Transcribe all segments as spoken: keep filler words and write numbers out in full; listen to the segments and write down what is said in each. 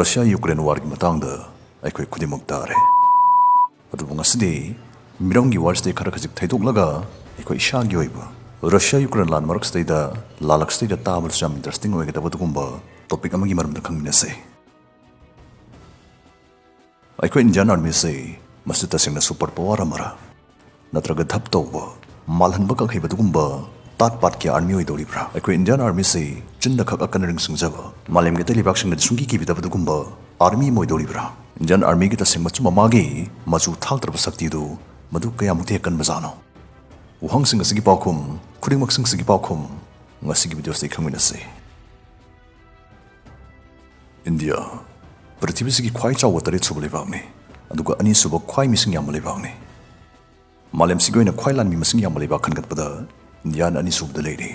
Russia Ukraine ꯋꯥꯔꯒꯤ ꯃꯇꯥꯡꯗ ꯑꯩꯈꯣꯏ ꯈꯨꯗꯤꯡꯃꯛ ꯇꯥꯔꯦ꯫ ꯑꯗꯨꯕꯨ ꯉꯁꯤꯗꯤ ꯃꯤꯔꯝꯒꯤ ꯋꯥꯔꯤꯁꯤꯗꯩ ꯈꯔ ꯈꯖꯤꯛ ꯊꯩꯗꯣꯛꯂꯒ ꯑꯩꯈꯣꯏ ꯏꯁꯥꯒꯤ ꯑꯣꯏꯕ ꯔꯁꯤꯌꯥ ꯌꯨꯀ꯭ꯔꯦꯟ ꯂꯥꯟ ꯃꯔꯛꯁꯤꯗꯩꯗ ꯂꯥꯜꯂꯛꯁꯤꯗꯩꯗ ꯇꯥꯕꯗꯁꯨ ꯌꯥꯝ ꯏꯟꯇꯔꯦꯁꯇꯤꯡ ꯑꯣꯏꯒꯗꯕ ꯑꯗꯨꯒꯨꯝꯕ ꯇꯣꯄꯤꯛ ꯑꯃꯒꯤ ꯃꯔꯝꯗ ꯈꯪꯃꯤꯟꯅꯁꯦ꯫ ꯑꯩꯈꯣꯏ ꯏꯟꯗꯤꯌꯥꯟ ꯑꯥꯔꯃꯤꯁꯦ ꯃꯁꯤ ꯇꯁꯦꯡꯅ ꯁꯨꯄꯔ ꯄꯋꯥꯔ ꯑꯃꯔ ꯅꯠꯇ꯭ꯔꯒ ꯙꯞ ꯇꯧꯕ, ꯃꯥꯜꯍꯟꯕ ꯀꯛ ꯍꯩꯕ ꯑꯗꯨꯒꯨꯝꯕ ꯇꯥꯠ ꯄꯥꯠꯀꯤ ꯑꯥꯔꯃꯤ ꯑꯣꯏꯗꯧꯔꯤꯕ꯭ꯔꯥ? ꯑꯩꯈꯣꯏ ꯏꯟꯗꯤꯌꯥꯟ ꯑꯥꯔꯃꯤꯁꯦ ꯆꯤꯟꯗ ꯈꯛ ꯑꯀꯟ ꯑꯔꯤꯡ ꯁꯤꯡꯖꯕ, ꯃꯥꯂꯦꯝꯒꯤ ꯑꯇꯩ ꯂꯩꯕꯥꯛꯁꯤꯡꯅꯗꯤ ꯁꯨꯡꯀꯤ ꯀꯤꯕꯤꯗꯕ ꯑꯗꯨꯒꯨꯝꯕ ꯑꯥꯔꯃꯤ ꯑꯃ ꯑꯣꯏꯗꯧꯔꯤꯕ꯭ꯔꯥ? ꯏꯟꯗꯤꯌꯥꯟ ꯑꯥꯔꯃꯤꯒꯤ ꯇꯁꯦꯡꯕ ꯆꯨꯝꯕ ꯃꯥꯒꯤ ꯃꯆꯨ ꯊꯥꯛꯇ꯭ꯔꯕ ꯁꯛꯇꯤꯗꯨ ꯃꯗꯨ ꯀꯌꯥꯃꯨꯛꯇꯤ ꯍꯦꯛ ꯀꯟꯕꯖꯥꯠꯅꯣ? ꯋꯥꯍꯪꯁꯤꯡ ꯑꯁꯤꯒꯤ ꯄꯥꯎꯈꯨꯝ, ꯈꯨꯗꯤꯡꯃꯛꯁꯤꯡꯁꯤꯒꯤ ꯄꯥꯎꯈꯨꯝ ꯉꯁꯤꯒꯤ ꯚꯤꯗꯤꯑꯣꯁꯤꯗ ꯈꯪꯃꯤꯟꯅꯁꯤ꯫ ꯏꯟꯗꯤꯌꯥ ꯄ꯭ꯔꯤꯊꯤꯕꯤꯁꯤꯒꯤ ꯈ꯭ꯋꯥꯏ ꯆꯥꯎꯕ ꯇꯔꯦꯠ ꯁꯨꯕ ꯂꯩꯕꯥꯛꯅꯤ, ꯑꯗꯨꯒ ꯑꯅꯤꯁꯨꯕ ꯈ꯭ꯋꯥꯏ ꯃꯤꯁꯤꯡ ꯌꯥꯝꯕ ꯂꯩꯕꯥꯛꯅꯤ꯫ ꯃꯥꯂꯦꯝꯁꯤꯒꯤ ꯑꯣꯏꯅ ꯈ꯭ꯋꯥꯏ ꯂꯥꯟꯃꯤ ꯃꯁꯤꯡ ꯌꯥꯝꯕ ꯂꯩꯕꯥꯛ ꯈꯟꯒꯠꯄꯗ ꯏꯟꯗꯤꯌꯥꯅ ꯑꯅꯤꯁꯨꯕꯗ ꯂꯩꯔꯤ꯫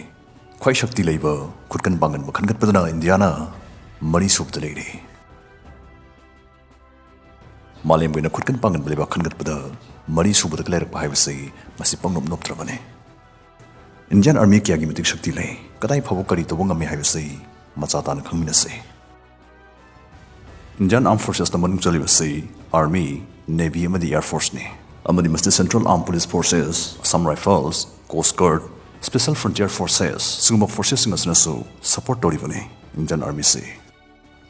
ꯈ꯭ꯋꯥꯏ ꯁꯛꯇꯤ ꯂꯩꯕ ꯈꯨꯠꯀꯟ ꯄꯥꯡꯒꯟꯕ ꯈꯟꯒꯠꯄꯗꯅ ꯏꯟꯗꯤꯌꯥꯅ ꯃꯔꯤꯁꯨꯕꯗ ꯂꯩꯔꯤ꯫ ꯃꯥꯂꯦꯝꯒꯤ ꯑꯣꯏꯅ ꯈꯨꯠꯀꯟ ꯄꯥꯡꯒꯟꯕ ꯂꯩꯕꯥꯛ ꯈꯟꯒꯠꯄꯗ ꯃꯔꯤꯁꯨꯕꯗ ꯂꯩꯔꯛꯄ ꯍꯥꯏꯕꯁꯤ ꯃꯁꯤ ꯄꯪꯅꯣꯞ ꯅꯣꯞꯇ꯭ꯔꯕꯅꯤ꯫ ꯏꯟꯗꯤꯌꯥꯟ ꯑꯥꯔꯃꯤ ꯀꯌꯥꯒꯤ ꯃꯇꯤꯛ ꯁꯛꯇꯤ ꯂꯩ, ꯀꯗꯥꯏ ꯐꯥꯎꯕ ꯀꯔꯤ ꯇꯧꯕ ꯉꯝꯃꯤ ꯍꯥꯏꯕꯁꯤ ꯃꯆꯥ ꯇꯥꯅ ꯈꯪꯃꯤꯟꯅꯁꯤ꯫ ꯏꯟꯗꯤꯌꯥꯟ ꯑꯥꯔꯝ ꯐꯣꯔꯁꯦꯁꯇ ꯃꯅꯨꯡ ꯆꯜꯂꯤꯕꯁꯤ ꯑꯥꯔꯃꯤ, ꯅꯦꯚꯤ ꯑꯃꯗꯤ ꯑꯦꯌꯔ ꯐꯣꯔꯁꯅꯤ, ꯑꯃꯗꯤ ꯃꯁꯤꯗ central ꯑꯥꯔꯝ police forces, Assam rifles, ꯀꯣꯁ ꯒꯥꯔꯗ, ꯁ꯭ꯄꯦꯁꯦꯜ ꯐ꯭ꯔꯟꯇꯤꯌꯔ ꯐꯣꯔꯁꯦꯁ, ꯁꯤꯒꯨꯝꯕ ꯐꯣꯔꯁꯦꯁꯁꯤꯡ ꯑꯁꯤꯅꯁꯨ ꯁꯄꯣꯔꯠ ꯇꯧꯔꯤꯕꯅꯤ ꯏꯟꯗꯤꯌꯥꯟ ꯑꯥꯔꯃꯤꯁꯤ꯫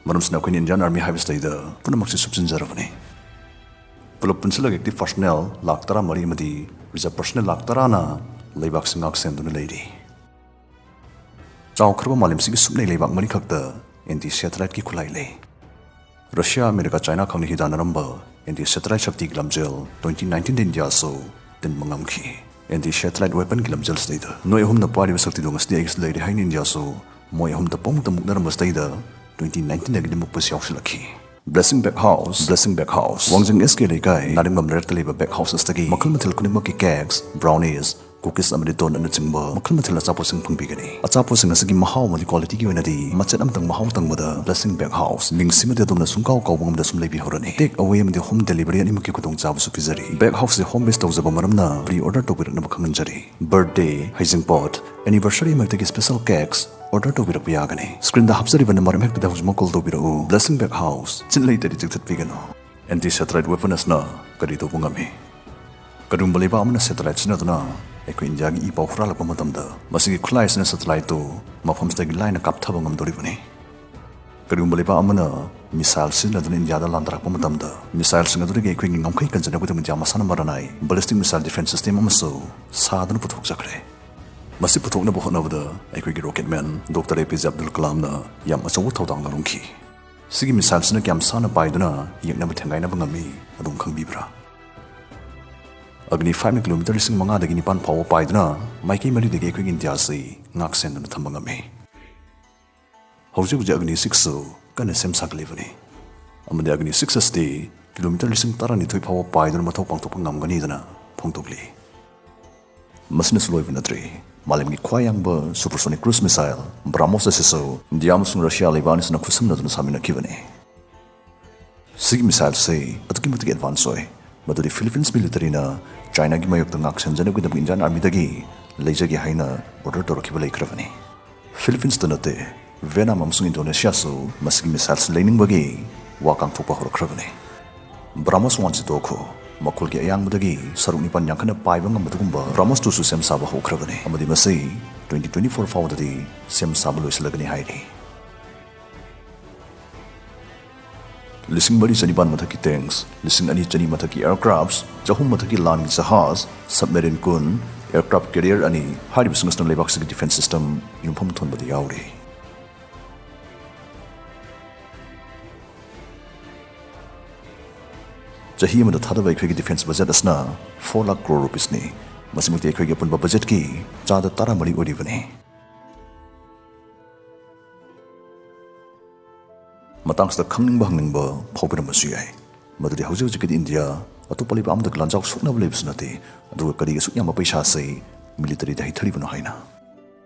ꯃꯔꯝꯁꯤꯅ ꯑꯩꯈꯣꯏꯅ ꯏꯟꯗꯤꯌꯥꯟ ꯑꯥꯔꯃꯤ ꯍꯥꯏꯕꯁꯤꯗꯩꯗ ꯄꯨꯝꯅꯃꯛꯁꯤ ꯁꯨꯞꯆꯤꯟꯖꯔꯕꯅꯤ꯫ ꯄꯨꯂꯞ ꯄꯨꯟꯁꯤꯜꯂꯒ ꯑꯦꯛꯇꯤꯚ ꯄꯔꯁꯣꯅꯦꯜ ꯂꯥꯈ ꯇꯔꯥꯃꯔꯤ ꯑꯃꯗꯤ ꯔꯤꯖꯔꯚ ꯄꯔꯁꯣꯅꯦꯜ ꯂꯥꯈ ꯇꯔꯥꯅ ꯂꯩꯕꯥꯛꯁꯤ ꯉꯥꯛ ꯁꯦꯟꯗꯨꯅ ꯂꯩꯔꯤ꯫ ꯆꯥꯎꯈ꯭ꯔꯕ ꯃꯥꯂꯦꯝꯁꯤꯒꯤ ꯁꯨꯞꯅꯩ ꯂꯩꯕꯥꯛ ꯃꯔꯤꯈꯛꯇ ꯑꯦꯟꯇꯤ ꯁꯦꯇꯦꯂꯥꯏꯠꯀꯤ ꯈꯨꯠꯂꯥꯏ ꯂꯩ꯫ ꯔꯁꯤꯌꯥ, ꯑꯃꯦꯔꯤꯀꯥ, ꯆꯥꯏꯅꯥ ꯈꯛꯅ ꯍꯤꯗꯥꯟꯅꯔꯝꯕ ꯑꯦꯟꯇꯤ ꯁꯦꯇꯦꯂꯥꯏꯠ ꯁꯛꯇꯤꯒꯤ ꯂꯝꯖꯦꯜ ꯇ꯭ꯋꯦꯟꯇꯤ ꯅꯥꯏꯟꯇꯤꯟꯗ ꯏꯟꯗꯤꯌꯥꯁꯨ ꯇꯤꯟꯕ ꯉꯝꯈꯤ꯫ ꯑꯦꯟꯇꯤ ꯁꯦꯇꯦꯂꯥꯏꯠ ꯋꯦꯄꯟꯒꯤ ꯂꯝꯖꯦꯜꯁꯤꯗꯩꯗ ꯅꯣꯏ ꯑꯍꯨꯝꯅ ꯄꯥꯏꯔꯤꯕ ꯁꯛꯇꯤꯗꯣ ꯉꯁꯤꯗꯤ ꯑꯩꯒꯤꯁꯨ ꯂꯩꯔꯦ ꯍꯥꯏꯅ ꯏꯟꯗꯤꯌꯥꯁꯨ ꯃꯣꯏ ꯑꯍꯨꯝꯗ ꯄꯥꯎꯗ ꯃꯨꯛꯅꯔꯝꯕꯁꯤꯗꯩꯗ twenty ꯅꯥꯏꯟꯇꯤꯟꯗꯒꯤꯗꯤ ꯃꯨꯛꯄꯁꯤ ꯌꯥꯎꯁꯤꯜꯂꯛꯈꯤ꯫ Blessing Bake House, Blessing Bake House, ꯋꯥꯡꯖꯤꯡ ꯑꯦꯁ ꯀꯦ ꯂꯩꯀꯥꯏ, ꯅꯥꯔꯤꯡꯕꯝ ꯂꯩꯔꯛꯇ ꯂꯩꯕ ꯕꯦꯛ ꯍꯥꯎꯁ ꯑꯁꯤꯗꯒꯤ ꯃꯈꯜ ꯃꯊꯦꯜ ꯈꯨꯗꯤꯡꯃꯛꯀꯤ ꯀꯦꯛꯁ, ꯕ꯭ꯔꯥꯎꯅꯤꯁ, ꯀꯨꯀꯤꯁ ꯑꯃꯗꯤ ꯗꯣꯅꯠꯅꯆꯤꯡꯕ ꯃꯈꯜ ꯃꯊꯦꯜ ꯑꯆꯥꯄꯣꯠꯁꯤꯡ ꯐꯪꯕꯤꯒꯅꯤ꯫ ꯑꯆꯥꯄꯣꯠꯁꯤꯡ ꯑꯁꯤꯒꯤ ꯃꯍꯥꯎ ꯑꯃꯗꯤ ꯀ꯭ꯋꯥꯂꯤꯇꯤꯒꯤ ꯑꯣꯏꯅꯗꯤ ꯃꯆꯦꯠ ꯑꯃꯇꯪ ꯃꯍꯥꯎ ꯇꯪꯕꯗ ꯕ꯭ꯂꯦꯁꯤꯡ ꯕꯦꯛ ꯍꯥꯎꯁ ꯃꯤꯡꯁꯤꯃꯗꯤ ꯑꯗꯣꯝꯅ ꯁꯨꯡꯀꯥꯎ ꯀꯥꯎꯕ ꯉꯝꯗ ꯁꯨꯝ ꯂꯩꯕꯤꯍꯧꯔꯅꯤ꯫ ꯇꯦꯛ ꯑꯋꯦ ꯑꯃꯗꯤ ꯍꯣꯝ ꯗꯦꯂꯤꯚꯔꯤ ꯑꯅꯤꯃꯛꯀꯤ ꯈꯨꯗꯣꯡꯆꯥꯕꯁꯨ ꯄꯤꯖꯔꯤ꯫ ꯕꯦꯛ ꯍꯥꯎꯁꯁꯤ ꯍꯣꯝ ꯕꯦꯁ ꯇꯧꯖꯕ ꯃꯔꯝꯅ ꯄ꯭ꯔꯤ ꯑꯣꯔꯗꯔ ꯇꯧꯕꯤꯔꯛꯅꯕ ꯈꯪꯍꯟꯖꯔꯤ꯫ ꯕꯔꯊꯗꯦ, ꯍꯩꯖꯤꯡꯄꯣꯠ, ꯑꯦꯅꯤꯚꯔꯁꯔꯤ ꯑꯃꯍꯦꯛꯇꯒꯤ ꯁ꯭ꯄꯦꯁꯦꯜ ꯀꯦꯛꯁ ꯑꯣꯔꯗꯔ ꯇꯧꯕꯤꯔꯛꯄ ꯌꯥꯒꯅꯤ꯫ ꯁ꯭ꯀ꯭ꯔꯤꯟꯗ ꯍꯥꯞꯆꯔꯤꯕ ꯅꯝꯕꯔ ꯑꯃꯍꯦꯛꯇꯗ ꯍꯧꯖꯤꯛꯃꯛ ꯀꯣꯜ ꯇꯧꯕꯤꯔꯛꯎ꯫ ꯕ꯭ꯂꯦꯁꯤꯡ ꯕꯦꯛ ꯍꯥꯎꯁ, ꯆꯤꯟ ꯂꯩꯇꯗꯤ ꯆꯤꯛꯊꯠꯄꯤꯒꯅꯨ꯫ ꯑꯦꯟꯇꯤ ꯁꯦꯇꯦꯂꯥꯏꯠ ꯋꯦꯄꯟ ꯑꯁꯤꯅ ꯀꯔꯤ ꯇꯧꯕ ꯉꯝꯃꯤ? ꯀꯔꯤꯒꯨꯝꯕ ꯂꯩꯕꯥꯛ ꯑꯃꯅ ꯁꯦꯇꯦꯂꯥꯏꯠ ꯁꯤꯖꯤꯟꯅꯗꯨꯅ ꯑꯩꯈꯣꯏ ꯏꯟꯗꯤꯌꯥꯒꯤ ꯏ ꯄꯥꯎ ꯍꯨꯔꯥꯜꯂꯛꯄ ꯃꯇꯝꯗ, ꯃꯁꯤꯒꯤ ꯈꯨꯠꯂꯥꯏ ꯑꯁꯤꯅ ꯁꯦꯇꯦꯂꯥꯏꯠꯇꯨ ꯃꯐꯝꯁꯤꯗꯒꯤ ꯂꯥꯏꯅ ꯀꯥꯞꯊꯕ ꯉꯝꯗꯣꯔꯤꯕꯅꯤ꯫ ꯀꯔꯤꯒꯨꯝꯕ ꯂꯩꯕꯥꯛ ꯑꯃꯅ ꯃꯤꯁꯥꯏꯜ ꯁꯤꯖꯤꯟꯅꯗꯨꯅ ꯏꯟꯗꯤꯌꯥꯗ ꯂꯥꯟꯗꯥꯔꯛꯄ ꯃꯇꯝꯗ, ꯃꯤꯁꯥꯏꯜꯁꯤꯡ ꯑꯗꯨꯗꯒꯤ ꯑꯩꯈꯣꯏꯒꯤ ꯉꯝꯈꯩ ꯀꯟꯖꯅꯕꯒꯤꯗꯃꯛ ꯏꯟꯗꯤꯌꯥ ꯃꯁꯥꯅ ꯃꯔꯥꯅꯥꯏ ꯕꯦꯂꯤꯁꯇꯤꯛ ꯃꯤꯁꯥꯏꯜ ꯗꯤꯐꯦꯟꯁ ꯁꯤꯁꯇꯦꯝ ꯑꯃꯁꯨ ꯁꯥꯗꯨꯅ ꯄꯨꯊꯣꯛꯆꯈ꯭ꯔꯦ꯫ ꯃꯁꯤ ꯄꯨꯊꯣꯛꯅꯕ ꯍꯣꯠꯅꯕꯗ ꯑꯩꯈꯣꯏꯒꯤ ꯔꯣꯀꯦꯠꯃꯦꯟ ꯗꯣꯛꯇꯔ ꯑꯦ ꯄꯤ ꯖꯦ ꯑꯕꯗꯨꯜ ꯀꯂꯥꯝꯅ ꯌꯥꯝ ꯑꯆꯧꯕ ꯊꯧꯗꯥꯡ ꯂꯧꯔꯝꯈꯤ꯫ ꯁꯤꯒꯤ ꯃꯤꯁꯥꯏꯜꯁꯤꯅ ꯀꯌꯥꯝ ꯁꯥꯡꯅ ꯄꯥꯏꯗꯨꯅ ꯌꯦꯛꯅꯕ ꯊꯦꯡꯒꯥꯏꯅꯕ ꯉꯝꯃꯤ, ꯑꯗꯨꯝ ꯈꯪꯕꯤꯕ꯭ꯔꯥ? ꯑꯒꯅꯤ ꯐꯥꯏꯚꯅ ꯀꯤꯂꯣꯃꯤꯇꯔ ꯂꯤꯁꯤꯡ ꯃꯉꯥꯗꯒꯤ ꯅꯤꯄꯥꯟ ꯐꯥꯎꯕ ꯄꯥꯏꯗꯨꯅ ꯃꯥꯏꯀꯩ ꯃꯔꯤꯗꯒꯤ ꯑꯩꯈꯣꯏꯒꯤ ꯏꯟꯗꯤꯌꯥ ꯑꯁꯤ ꯉꯥꯛ ꯁꯦꯟꯗꯨꯅ ꯊꯝꯕ ꯉꯝꯃꯤ꯫ ꯍꯧꯖꯤꯛ ꯍꯧꯖꯤꯛ ꯑꯒꯅꯤ ꯁꯤꯛꯁꯁꯨ ꯀꯟꯅ ꯁꯦꯝ ꯁꯥꯒꯠꯂꯤꯕꯅꯤ, ꯑꯃꯗꯤ ꯑꯒꯅꯤ ꯁꯤꯛꯁ ꯑꯁꯤꯗꯤ ꯀꯤꯂꯣꯃꯤꯇꯔ ꯂꯤꯁꯤꯡ ꯇꯔꯥꯅꯤꯊꯣꯏ ꯐꯥꯎꯕ ꯄꯥꯏꯗꯨꯅ ꯃꯊꯧ ꯄꯥꯡꯊꯣꯛꯄ ꯉꯝꯒꯅꯤꯗꯅ ꯐꯣꯡꯗꯣꯛꯂꯤ꯫ ꯃꯁꯤꯅꯁꯨ ꯂꯣꯏꯕ ꯅꯠꯇ꯭ꯔꯤ꯫ ꯃꯥꯂꯦꯝꯒꯤ ꯈ꯭ꯋꯥꯏ ꯌꯥꯡꯕ ꯁꯨꯄꯔꯁꯣꯅꯤꯛ ꯀ꯭ꯔꯨꯖ ꯃꯤꯁꯥꯏꯜ ꯕ꯭ꯔꯥꯃꯣꯁ ꯑꯁꯤꯁꯨ ꯏꯟꯗꯤꯌꯥ ꯑꯃꯁꯨꯡ ꯔꯁꯤꯌꯥ ꯂꯩꯕꯥꯛ ꯑꯅꯤꯁꯤꯅ ꯈꯨꯠꯁꯝꯅꯗꯨꯅ ꯁꯥꯃꯤꯟꯅꯈꯤꯕꯅꯤ꯫ ꯁꯤꯒꯤ ꯃꯤꯁꯥꯏꯜꯁꯤ ꯑꯗꯨꯛꯀꯤ ꯃꯇꯤꯛ ꯑꯦꯗꯚꯥꯟꯁ ꯑꯣꯏ, ꯃꯗꯨꯗꯤ ꯐꯤꯂꯤꯄꯤꯟꯁ ꯃꯤꯂꯤꯇꯔꯤꯅ ꯆꯥꯏꯅꯥꯒꯤ ꯃꯥꯌꯣꯛꯇ ꯉꯥꯛ ꯁꯦꯟꯖꯅꯕꯒꯤꯗꯃꯛ ꯏꯟꯗꯤꯌꯥꯟ ꯑꯥꯔꯃꯤꯗꯒꯤ ꯂꯩꯖꯒꯦ ꯍꯥꯏꯅ ꯑꯣꯔꯗꯔ ꯇꯧꯔꯛꯈꯤꯕ ꯂꯩꯈ꯭ꯔꯕꯅꯤ꯫ ꯐꯤꯂꯤꯄꯤꯟꯁꯇ ꯅꯠꯇꯦ, ꯚꯤꯌꯦꯠꯅꯥꯝ ꯑꯃꯁꯨꯡ ꯏꯟꯗꯣꯅꯦꯁꯤꯌꯥꯁꯨ ꯃꯁꯤꯒꯤ ꯃꯤꯁꯥꯏꯜꯁꯤ ꯂꯩꯅꯤꯡꯕꯒꯤ ꯋꯥ ꯀꯥꯡꯊꯣꯛꯄ ꯍꯧꯔꯛꯈ꯭ꯔꯕꯅꯤ꯫ ꯕ꯭ꯔꯥꯃꯣꯁ ꯋꯥꯟꯁꯤ ꯇꯣꯛꯈꯣ, ꯃꯈꯣꯜꯒꯤ ꯑꯌꯥꯡꯕꯗꯒꯤ ꯁꯔꯨꯛ ꯅꯤꯄꯥꯟ ꯌꯥꯡꯈꯠꯅ ꯄꯥꯏꯕ ꯉꯝꯕꯗꯨꯒꯨꯝꯕ ꯕ꯭ꯔꯥꯃꯣꯁ ꯇꯨꯁꯨ ꯁꯦꯝ ꯁꯥꯕ ꯍꯧꯈ꯭ꯔꯕꯅꯤ, ꯑꯃꯗꯤ ꯃꯁꯤ ꯇ꯭ꯋꯦꯟꯇꯤ ꯇ꯭ꯋꯦꯟꯇꯤ ꯐꯣꯔ ꯐꯥꯎꯕꯗꯗꯤ ꯁꯦꯝ ꯁꯥꯕ ꯂꯣꯏꯁꯤꯜꯂꯒꯅꯤ ꯍꯥꯏꯔꯤ꯫ ꯂꯤꯁꯤꯡ ꯃꯔꯤ ꯆꯅꯤꯄꯥꯟ ꯃꯊꯛꯀꯤ ꯇꯦꯡꯛꯁ, ꯂꯤꯁꯤꯡ ꯑꯅꯤ ꯆꯅꯤ ꯃꯊꯛꯀꯤ ꯑꯦꯌꯔꯀ꯭ꯔꯥꯐꯠꯁ, ꯆꯍꯨꯝ ꯃꯊꯛꯀꯤ ꯂꯥꯟꯒꯤ ꯖꯍꯥꯖ, ꯁꯕꯃꯦꯔꯤꯟ ꯀꯨꯟ, ꯑꯦꯌꯔꯀ꯭ꯔꯥꯐꯠ ꯀꯦꯔꯤꯌꯔ ꯑꯅꯤ, ꯍꯥꯏꯔꯤꯕꯁꯤꯡ ꯑꯁꯤꯅ ꯂꯩꯕꯥꯛꯁꯤꯒꯤ ꯗꯤꯐꯦꯟꯁ ꯁꯤꯁꯇꯝ ꯌꯨꯝꯐꯝ ꯊꯣꯟꯕꯗ ꯌꯥꯎꯔꯤ꯫ ꯆꯍꯤ ꯑꯃꯗ ꯊꯥꯗꯕ ꯑꯩꯈꯣꯏꯒꯤ ꯗꯤꯐꯦꯟꯁ ꯕꯖꯦꯠ ꯑꯁꯤꯅ ꯐꯣꯔ ꯂꯥꯈ ꯀ꯭ꯔꯣꯔ ꯔꯨꯄꯤꯁꯅꯤ꯫ ꯃꯁꯤꯃꯛꯇꯤ ꯑꯩꯈꯣꯏꯒꯤ ꯑꯄꯨꯟꯕ ꯕꯖꯦꯠꯀꯤ ꯆꯥꯗ ꯇꯔꯥꯃꯔꯤ ꯑꯣꯏꯔꯤꯕꯅꯤ꯫ ꯃꯇꯥꯡꯁꯤꯗ ꯈꯪꯅꯤꯡꯕ ꯍꯪꯅꯤꯡꯕ ꯐꯥꯎꯕꯤꯔꯝꯕꯁꯨ ꯌꯥꯏ, ꯃꯗꯨꯗꯤ ꯍꯧꯖꯤꯛ ꯍꯧꯖꯤꯛꯀꯤꯗꯤ ꯏꯟꯗꯤꯌꯥ ꯑꯇꯣꯞꯄ ꯂꯩꯕꯥꯛ ꯑꯃꯗ ꯂꯥꯟꯖꯥꯎ ꯁꯣꯛꯅꯕ ꯂꯩꯕꯁꯨ ꯅꯠꯇꯦ, ꯑꯗꯨꯒ ꯀꯔꯤꯒꯤ ꯑꯁꯨꯛ ꯌꯥꯝꯕ ꯄꯩꯁꯥꯁꯤ ꯃꯤꯂꯤꯇꯔꯤꯗ ꯍꯩꯊꯔꯤꯕꯅꯣ ꯍꯥꯏꯅ꯫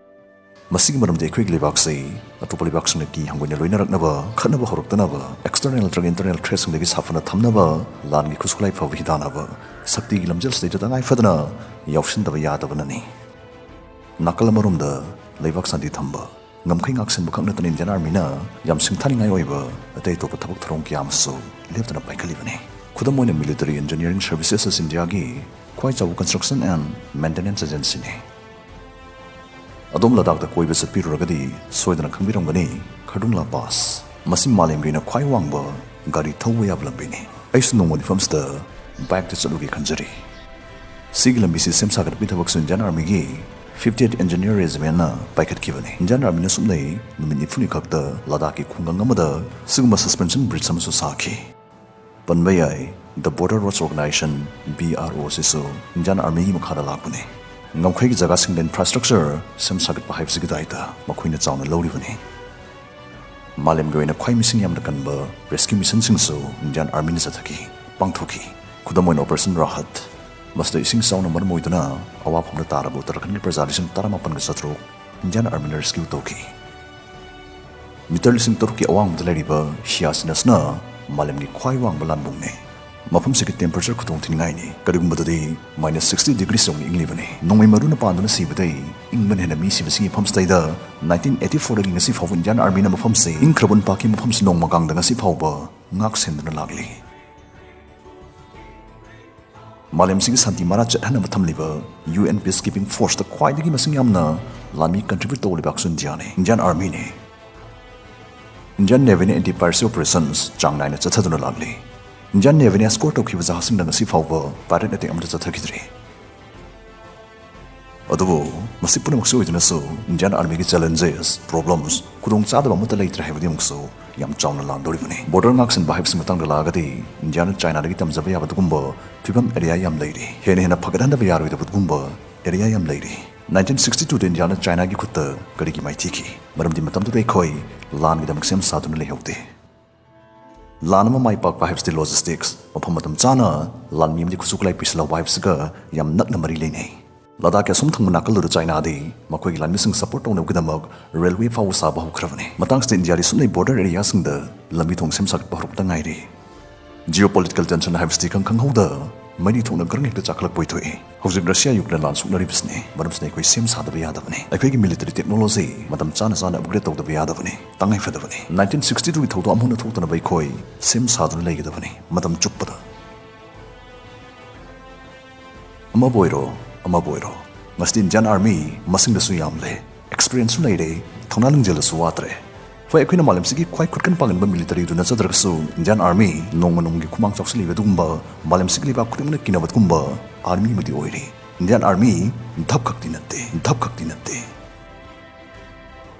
ꯃꯁꯤꯒꯤ ꯃꯔꯝꯗꯤ ꯑꯩꯈꯣꯏꯒꯤ ꯂꯩꯕꯥꯛꯁꯤ ꯑꯇꯣꯞꯄ ꯂꯩꯕꯥꯛꯁꯤꯡꯅ ꯀꯤ ꯍꯪꯒꯣꯏꯅ ꯂꯣꯏꯅꯔꯛꯅꯕ, ꯈꯠꯅꯕ ꯍꯧꯔꯛꯇꯅꯕ, external ꯅꯠꯇ꯭ꯔꯒ internal threatꯁꯤꯡꯗꯒꯤ ꯁꯥꯐꯅ ꯊꯝꯅꯕ ꯂꯥꯟꯒꯤ ꯈꯨꯠꯁꯨ ꯈꯨꯠꯂꯥꯏ ꯐꯕ ꯍꯤꯗꯥꯟꯅꯕ ꯁꯛꯇꯤꯒꯤ ꯂꯝꯖꯦꯜꯁꯤꯗꯩꯗ ꯇꯉꯥꯏ ꯐꯗꯅ ꯌꯥꯎꯁꯤꯟꯗꯕ ꯌꯥꯗꯕꯅꯅꯤ꯫ ꯅꯥꯀꯜ ꯑꯃꯔꯣꯝꯗ ꯂꯩꯕꯥꯛ ꯁꯥꯟꯇꯤ ꯊꯝꯕ, ꯉꯝꯈꯩ ꯉꯥꯛꯁꯦꯟꯕ ꯈꯛ ꯅꯠꯇꯅ Indian Armyꯅ ꯌꯥꯝ ꯁꯤꯡꯊꯥꯅꯤꯡꯉꯥꯏ ꯑꯣꯏꯕ ꯑꯇꯩ ꯑꯇꯣꯞꯄ ꯊꯕꯛ ꯊꯧꯔꯝ ꯀꯌꯥ ꯑꯃꯁꯨ ꯂꯦꯞꯇꯅ ꯄꯥꯏꯈꯠꯂꯤꯕꯅꯤ꯫ ꯈꯨꯗꯝ ꯑꯣꯏꯅ Military Engineering Services ꯑꯁꯤ Indiaꯒꯤ ꯈ꯭ꯋꯥꯏ ꯆꯥꯎꯕ construction and maintenance agencyꯅꯤ꯫ ꯑꯗꯣꯝ ꯂꯗꯥꯈꯇ ꯀꯣꯏꯕ ꯆꯠꯄꯤꯔꯨꯔꯒꯗꯤ ꯁꯣꯏꯗꯅ ꯈꯪꯕꯤꯔꯝꯒꯅꯤ ꯈꯔꯗꯨꯡꯂꯥ ꯄꯥꯁ꯫ ꯃꯁꯤ ꯃꯥꯂꯦꯝꯒꯤ ꯑꯣꯏꯅ ꯈ꯭ꯋꯥꯏ ꯋꯥꯡꯕ ꯒꯥꯔꯤ ꯊꯧꯕ ꯌꯥꯕ ꯂꯝꯕꯤꯅꯤ꯫ ꯑꯩꯁꯨ ꯅꯣꯡꯃ ꯃꯐꯝꯁꯤꯗ bikeꯇ ꯆꯠꯂꯨꯒꯦ ꯈꯟꯖꯔꯤ꯫ ꯁꯤꯒꯤ ꯂꯝꯕꯤꯁꯤ ꯁꯦꯝ ꯁꯥꯒꯠꯄꯒꯤ ꯊꯕꯛꯁꯨ Indian Armyꯒꯤ fiftieth Engineer Regimentꯅ ꯄꯥꯏꯈꯠꯈꯤꯕꯅꯤ꯫ Indian Armyꯅ ꯁꯨꯞꯅꯩ ꯅꯨꯃꯤꯠ ꯅꯤꯐꯨꯅꯤ ꯈꯛꯇ ꯂꯗꯥꯈꯀꯤ ꯈꯨꯡꯒꯪ ꯑꯃꯗ ꯁꯤꯒꯨꯝꯕ suspension bridge ꯑꯃꯁꯨ ꯁꯥꯈꯤ꯫ ꯄꯟꯕ ꯌꯥꯏ, The Border Roads Organization, B R O, ꯑꯁꯤꯁꯨ Indian Armyꯒꯤ ꯃꯈꯥꯗ ꯂꯥꯛꯄꯅꯤ꯫ ꯉꯝꯈꯩꯒꯤ ꯖꯒꯥꯁꯤꯡꯗ infrastructure ꯁꯦꯝ ꯁꯥꯒꯠꯄ ꯍꯥꯏꯕꯁꯤꯒꯤ ꯗꯥꯏꯇ ꯃꯈꯣꯏꯅ ꯆꯥꯎꯅ ꯂꯧꯔꯤꯕꯅꯤ꯫ ꯃꯥꯂꯦꯝꯒꯤ ꯑꯣꯏꯅ ꯈ꯭ꯋꯥꯏ ꯃꯁꯤꯡ ꯌꯥꯝꯅ ꯀꯟꯕ rescue missionꯁꯤꯡꯁꯨ Indian Armyꯅ ꯆꯠꯊꯈꯤ, ꯄꯥꯡꯊꯣꯛꯈꯤ꯫ ꯈꯨꯗꯝ ꯑꯣꯏꯅ Operation Rahat꯫ ꯃꯁꯤꯗ ꯏꯁꯤꯡ ꯏꯆꯥꯎꯅ ꯃꯔꯝ ꯑꯣꯏꯗꯨꯅ ꯑꯋꯥꯐꯝꯗ ꯇꯥꯔꯕ ꯎꯠꯇꯔꯥꯈꯟꯗꯒꯤ ꯄ꯭ꯔꯖꯥ ꯂꯤꯁꯤꯡ ꯇꯔꯥꯃꯥꯄꯟꯒ ꯆꯥꯇ꯭ꯔꯨꯛ Indian Armyꯅ rescue ꯇꯧꯈꯤ꯫ ꯃꯤꯇꯔ ꯂꯤꯁꯤꯡ ꯇꯔꯨꯛꯀꯤ ꯑꯋꯥꯡꯕꯗ ꯂꯩꯔꯤꯕ ꯁꯤꯌꯥꯆꯤꯟ ꯑꯁꯤꯅ ꯃꯥꯂꯦꯝꯒꯤ ꯈ꯭ꯋꯥꯏ ꯋꯥꯡꯕ ꯂꯥꯟꯕꯨꯡꯅꯤ꯫ ꯃꯐꯝꯁꯤꯒꯤ temperature ꯈꯨꯗꯣꯡ ꯊꯤꯅꯤꯡꯉꯥꯏꯅꯤ꯫ ꯀꯔꯤꯒꯨꯝꯕꯗꯗꯤ minus sixty degrees ꯌꯧꯅ ꯏꯪꯂꯤꯕꯅꯤ꯫ ꯅꯣꯡꯃꯩ ꯃꯔꯨꯅ ꯄꯥꯟꯗꯨꯅ ꯁꯤꯕꯗꯩ ꯏꯪꯕꯅ ꯍꯦꯟꯅ ꯃꯤ ꯁꯤꯕꯁꯤꯒꯤ ꯃꯐꯝꯁꯤꯗꯩꯗ nineteen eighty fourꯗꯒꯤ ꯉꯁꯤ ꯐꯥꯎꯕ Indian Armyꯅ ꯃꯐꯝꯁꯤ ꯏꯪꯈ꯭ꯔꯕ ꯎꯟꯄꯥꯛꯀꯤ ꯃꯐꯝꯁꯤ ꯅꯣꯡꯃ ꯀꯥꯡꯗ ꯉꯁꯤ ꯐꯥꯎꯕ ꯉꯥꯛ ꯁꯦꯟꯗꯨꯅ ꯂꯥꯛꯂꯤ꯫ ꯃꯥꯂꯦꯝꯁꯤꯒꯤ ꯁꯥꯟꯇꯤ ꯃꯔꯥ ꯆꯠꯍꯟꯅꯕ ꯊꯝꯂꯤꯕ U N peacekeeping forceꯇ ꯈ꯭ꯋꯥꯏꯗꯒꯤ ꯃꯁꯤꯡ ꯌꯥꯝꯅ ꯂꯥꯟꯃꯤ contribute ꯇꯧꯕ ꯂꯩꯕꯥꯛꯁꯨ Indiaꯅꯤ, Indian Armyꯅꯤ꯫ Indian Navyꯅ anti piracy operations ꯆꯥꯡ ꯅꯥꯏꯅ ꯆꯠꯊꯗꯨꯅ ꯂꯥꯛꯂꯤ꯫ Indian Navyꯅ escort ꯇꯧꯈꯤꯕ ꯖꯍꯥꯖꯁꯤꯡꯗ ꯉꯁꯤ ꯐꯥꯎꯕ pirate attack ꯑꯃꯠꯇ ꯆꯠꯊꯈꯤꯗ꯭ꯔꯤ꯫ ꯑꯗꯨꯕꯨ ꯃꯁꯤ ꯄꯨꯝꯅꯃꯛꯁꯨ ꯑꯣꯏꯗꯨꯅꯁꯨ Indian Armyꯒꯤ challenges, problems, ꯈꯨꯗꯣꯡꯆꯥꯗꯕ ꯑꯃꯠꯇ ꯂꯩꯇ꯭ꯔꯦ ꯍꯥꯏꯕꯗꯤ ꯑꯃꯨꯛꯁꯨ ꯌꯥꯝ ꯆꯥꯎꯅ ꯂꯥꯟꯗꯧꯔꯤꯕꯅꯤ꯫ Border ꯉꯥꯛꯁꯦꯟꯕ ꯍꯥꯏꯕꯁꯤ ꯃꯇꯥꯡꯗ ꯂꯥꯛꯑꯒꯗꯤ Indiaꯅ Chinaꯗꯒꯤ ꯇꯝꯖꯕ ꯌꯥꯕ ꯑꯗꯨꯒꯨꯝꯕ ꯐꯤꯕꯝ area ꯌꯥꯝ ꯂꯩꯔꯤ꯫ ꯍꯦꯟꯅ ꯍꯦꯟꯅ ꯐꯒꯠꯍꯟꯗꯕ ꯌꯥꯔꯣꯏꯗꯕ ꯑꯗꯨꯒꯨꯝꯕ area ꯌꯥꯝ ꯂꯩꯔꯤ꯫ Nineteen sixty twoꯗ Indiaꯅ Chinaꯒꯤ ꯈꯨꯠꯇ ꯀꯔꯤꯒꯤ ꯃꯥꯏꯊꯤꯈꯤ? ꯃꯔꯝꯗꯤ ꯃꯇꯝꯗꯨꯗ ꯑꯩꯈꯣꯏ ꯂꯥꯟꯒꯤꯗꯃꯛ ꯁꯦꯝ ꯁꯥꯗꯨꯅ ꯂꯩꯍꯧꯗꯦ꯫ ꯂꯥꯟ ꯑꯃ ꯃꯥꯏ ꯄꯥꯛꯄ ꯍꯥꯏꯕꯁꯤꯗꯤ ꯂꯣꯖꯤꯁꯇꯤꯛꯁ, ꯃꯐꯝ ꯃꯇꯝ ꯆꯥꯅ ꯂꯥꯟꯃꯤ ꯑꯃꯗꯤ ꯈꯨꯠꯁꯨ ꯈꯨꯠꯂꯥꯏ ꯄꯤꯁꯤꯜꯍꯧꯕ ꯍꯥꯏꯕꯁꯤꯒ ꯌꯥꯝ ꯅꯛꯅ ꯃꯔꯤ ꯂꯩꯅꯩ꯫ ꯂꯗꯥꯈꯀꯤ ꯑꯁꯣꯝ ꯊꯪꯕ ꯅꯥꯀꯜꯗꯨꯗ ꯆꯥꯏꯅꯥꯗꯤ ꯃꯈꯣꯏꯒꯤ ꯂꯥꯟꯃꯤꯁꯤꯡ ꯁꯄꯣꯔꯠ ꯇꯧꯅꯕꯒꯤꯗꯃꯛ ꯔꯦꯜꯋꯦ ꯐꯥꯎꯕ ꯁꯥꯕ ꯍꯧꯈ꯭ꯔꯕꯅꯤ꯫ ꯃꯇꯥꯡꯁꯤꯗ ꯏꯟꯗꯤꯌꯥꯗꯤ ꯁꯨꯞꯅꯩ ꯕꯣꯔꯗꯔ ꯑꯦꯔꯤꯌꯥꯁꯤꯡꯗ ꯂꯝꯕꯤ ꯊꯣꯡ ꯁꯦꯝ ꯁꯥꯒꯠꯄ ꯍꯧꯔꯛꯄꯗ ꯉꯥꯏꯔꯤ꯫ ꯖꯤꯑꯣ ꯄꯣꯂꯤꯇꯤꯀꯦꯜ ꯇꯦꯟꯁꯟ ꯍꯥꯏꯕꯁꯤꯗꯤ ꯏꯈꯪ ꯈꯪꯍꯧꯗ ꯃꯩꯔꯤ ꯊꯣꯛꯅ ꯒ꯭ꯔꯪ ꯍꯦꯛꯇ ꯆꯥꯈꯠꯂꯛꯄ ꯑꯣꯏꯊꯣꯛꯏ꯫ ꯍꯧꯖꯤꯛ ꯔꯁꯤꯌꯥ ꯌꯨꯀ꯭ꯔꯦꯟ ꯂꯥꯟ ꯁꯣꯛꯅꯔꯤꯕꯁꯤꯅꯤ꯫ ꯃꯔꯝꯁꯤꯅ ꯑꯩꯈꯣꯏ ꯁꯦꯝ ꯁꯥꯗꯕ ꯌꯥꯗꯕꯅꯤ꯫ ꯑꯩꯈꯣꯏꯒꯤ ꯃꯤꯂꯤꯇꯔꯤ ꯇꯦꯛꯅꯣꯂꯣꯖꯤ ꯃꯇꯝ ꯆꯥꯅ ꯆꯥꯅ ꯑꯞꯒ꯭ꯔꯦꯗ ꯇꯧꯗꯕ ꯌꯥꯗꯕꯅꯤ꯫ ꯇꯉꯥꯏ ꯐꯗꯕꯅꯤ꯫ ꯅꯥꯏꯟꯇꯤꯟ ꯁꯤꯛꯁꯇꯤ ꯇꯨꯒꯤ ꯊꯧꯗꯣꯛ ꯑꯃꯨꯛ ꯍꯟꯅ ꯊꯣꯛꯇꯅꯕ ꯑꯩꯈꯣꯏ ꯁꯦꯝ ꯁꯥꯗꯨꯅ ꯂꯩꯒꯗꯕꯅꯤ꯫ ꯃꯇꯝ ꯆꯨꯞꯄꯗ꯫ ꯑꯃꯕꯨ ꯑꯣꯏꯔꯣ, ꯑꯃꯕꯨ ꯑꯣꯏꯔꯣ, ꯉꯁꯤꯗꯤ ꯏꯟꯗꯤꯌꯥꯟ ꯑꯥꯔꯃꯤ ꯃꯁꯤꯡꯗꯁꯨ ꯌꯥꯝꯂꯦ, ꯑꯦꯛꯁꯄꯤꯔꯤꯌꯦꯟꯁꯁꯨ ꯂꯩꯔꯦ, ꯊꯧꯅꯥ ꯂꯤꯡꯖꯦꯜꯗꯁꯨ ꯋꯥꯠꯇ꯭ꯔꯦ꯫ ꯍꯣꯏ, ꯑꯩꯈꯣꯏꯅ ꯃꯥꯂꯦꯝꯁꯤꯒꯤ ꯈ꯭ꯋꯥꯏ ꯈꯨꯠꯀꯟ ꯄꯥꯡꯒꯟꯕ ꯃꯤꯂꯤꯇꯔꯤꯗꯨ ꯅꯠꯆꯗ꯭ꯔꯒꯁꯨ, ꯏꯟꯗꯤꯌꯥꯟ ꯑꯥꯔꯃꯤ ꯅꯣꯡꯃ ꯅꯣꯡꯃꯒꯤ ꯈꯨꯃꯥꯡ ꯆꯥꯎꯁꯤꯜꯂꯤꯕ ꯑꯗꯨꯒꯨꯝꯕ, ꯃꯥꯂꯦꯝꯁꯤꯒꯤ ꯂꯩꯕꯥꯛ ꯈꯨꯗꯤꯡꯃꯛꯅ ꯀꯤꯅꯕ ꯑꯗꯨꯒꯨꯝꯕ ꯑꯥꯔꯃꯤ ꯑꯃꯗꯤ ꯑꯣꯏꯔꯤ꯫ ꯏꯟꯗꯤꯌꯥꯟ ꯑꯥꯔꯃꯤ ꯙꯞ ꯈꯛꯇꯤ ꯅꯠꯇꯦ, ꯙꯞ ꯈꯛꯇꯤ ꯅꯠꯇꯦ꯫